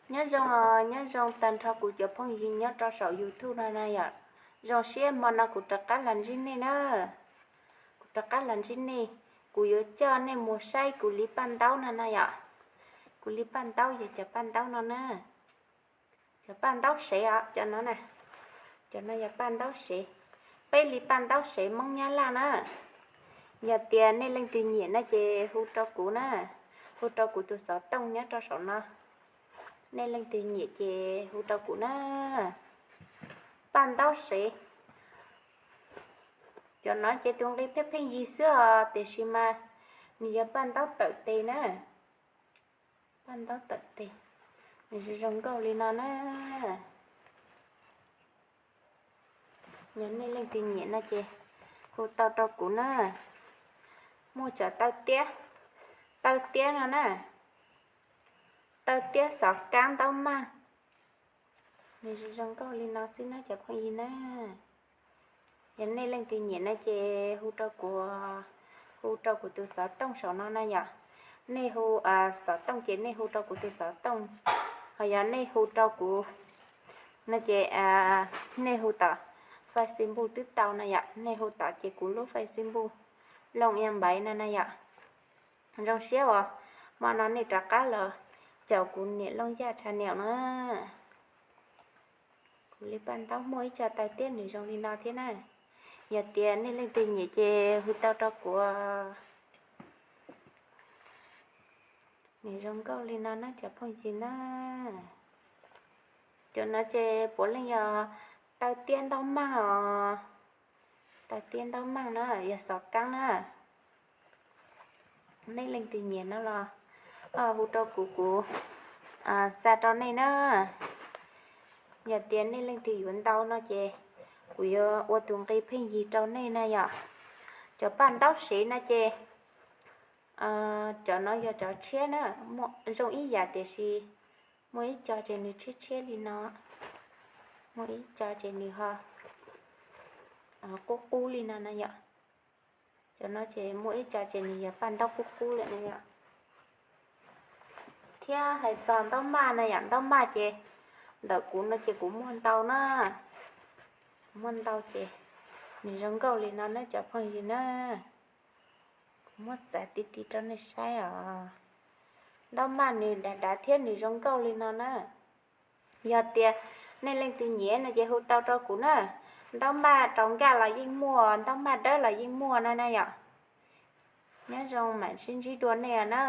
Nyob zoo, nyob zoo tag nrho kuv cov phooj ywg nyob rau saum YouTube no na yom. Zoo siab hmo no kuv rov qab los ntsib nej na. Kuv rov qab los ntsib nej, kuv yuav coj nej mus saib kuv li paj ntaub no na yom. Kuv li paj ntaub yog cov paj ntaub no na. Cov paj ntaub sev os, cov no na. Cov no yog paj ntaub sev. Peb li paj ntaub sev Hmoob Nyab Laj na. Yog tias nej leej twg nyiam no ces hu rau kuv na. Hu rau kuv tus xov tooj nyob rau saum no. Nej leej twg nyiam ces hu rau kuv na. Paj ntaub sev. Cov no ces tus nqi pheej pheej yig xwb os, tiam sis mas nws yog paj ntaub tawm tes na. Paj ntaub tawm tes, nws zoo zoo nkauj li no na. Yog nej leej twg nyiam no ces hu tau rau kuv na. Muaj cov taw tiab, taw tiab no na. Taw tiab xov kaab ntaub maj. Nws zoo zoo nkauj li no xwb na cov phooj ywg na. Yog nej leej twg nyiam no ces hu rau kuv, hu rau kuv tus xov tooj saum no na yom. Nej hu xov tooj ces nej hu rau kuv tus xov tooj. Ho yog nej hu rau kuv no ces nej hu tom Facebook twb tau na yom. Nej hu tom ces kuv lub Facebook Looj Yaj Npaiv no na yom. Zoo siab uas hmo no nej rov qab los caum kuv niam Looj Yaj channel na. Kuv li paj ntaub muaj ib co taw tiab nws zoo li no thiab na. Yog tias nej leej twg nyiam ces hu tau rau kuv. Nws zoo nkauj li no na cov phooj ywg na. Cov no ces puav leej yog taw tiab ntaub maj os. Taw tiab ntaub maj na, yog xov kaab na. Nej leej twg nyiam no los hu rau kuv, kuv xa rau nej na. Yog tias nej leej twg yuav ntau no ces kuv yuav ua tus nqi pheej yig rau nej na yom. Cov paj ntaub sev no ces cov no yog cov tshiab na, zoo ib yam tiam sis muaj ib co ces nws tshiab tshiab li no, muaj ib co ces nws ho qub qub li no na yom. Cov no ces muaj ib co ces nws yog paj ntaub qub qub lawm na yom. Thiab hais txog ntaub maj na yom, ntaub maj ces ntawm kuv no ces kuv muaj ntau na. Kuv muaj ntau ces nws zoo nkauj li no na cov phooj ywg na. Kuv muab txav ti ti rau nej saib os. Ntaub maj nws dav dav thiab nws zoo nkauj li no na. Yog tias nej leej twg nyiam no ces hu tau rau kuv na. Ntaub maj rau nkaj los yeej muaj, ntaub maj dawb los yeej muaj na na yom. Nyob zoo mam sib ntsib dua nej os na.